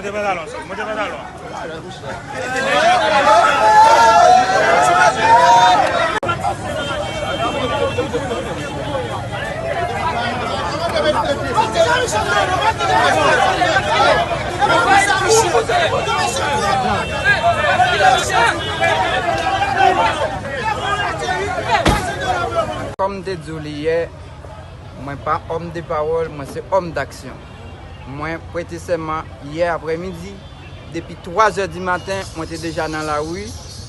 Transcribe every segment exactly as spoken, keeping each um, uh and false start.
Monte pantalon, monte pantalon. Kòm m te di w li yè, mwen pa òm de pawòl, mwen se òm daksyon. Mwen prete sèman yè aprèmidi, depi twa zè di maten, mwen te deja nan lari,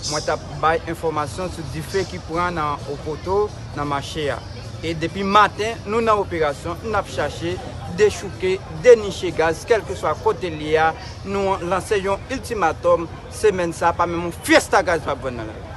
mwen t ap bay enfòmasyon sou dife ki pran nan Okoto, nan mache a. E depi maten, nou nan operasyon, n ap chache, dechouke, deniche gaz, kèlkeswa kote l ye a, nou lanse yon iltimatòm, semèn sa, pa menm yon fyèsta gaz p ap vann nan lari.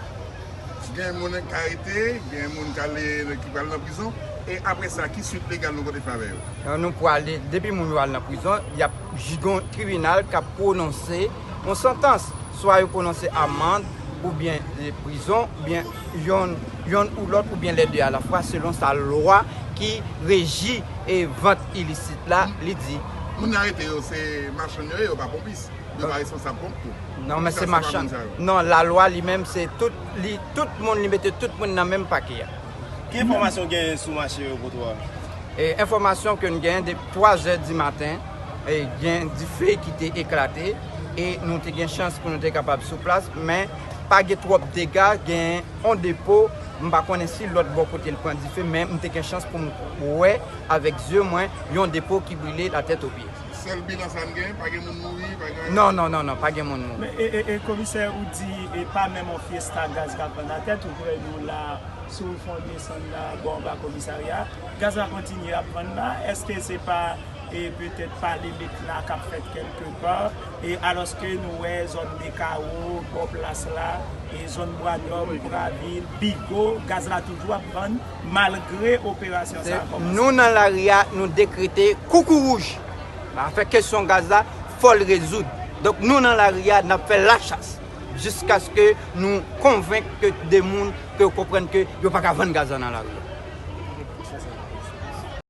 Gen moun k arete, gen moun k ale, ki pral nan prizon. E apre sa, ki swit legal nou pote fè avè yo? Yo, nou pwale, depi moun yo al nan prizon, y ap j-, gen yon tribinal k ap pwononse yon santans. Swa yo pwononse amann, oubyen, e, prizon, oubyen yonn, yonn ou lòt, oubyen lè de alafwa, selon sa lwa ki reji e vant ilisit la, li di. Moun yo arete yo, se machann yo ye, yo pa ponpis. Yo pa responsab ponp tou. Non, men se machann. Non, lalwa li menm, se tout, li, tout moun, li mete tout moun nan menm pake a. Ki enfòmasyon w genyen sou mache Okoto a? E, enfòmasyon ke n genyen, de twa zè di maten, e, gen dife ki te eklate, e nou te gen chans pou nou te kapab sou plas, men pa gen twòp dega, gen yon depo, m pa konnen si lòt bò kote l pran dife, men m te gen chans pou m wè avèk zye mwen yon depo ki brile latèt o pye. Sèl bilan sa n gen, pa gen moun mouri, pa gen anyen? Non, non, non, non, pa gen moun mouri. Men, e, e, e, komisè, ou di, e, pa menm yon fyèsta gaz k ap vann atè, tou prè nou la, si w fè yon desann la, bò anba komisarya, gaz la kontinye ap vann la. Èske se pa, e, petèt pa limit la k ap fèt kèlkepa, e, alòske nou wè zòn Dekawo, bò plas la, e, zòn Bwa Nòb, Bravil, Bigo, gaz la toujou ap vann, malgre operasyon sa a kòmanse. Nou nan lari a, nou dekrete koukouwouj. Afè kesyon gaz la, fò l rezoud. Donk, nou nan lari a, n ap fè lachas jiskaske nou konvenk ke de moun ke yo konprann ke yo pa ka vann gaz la nan lari a.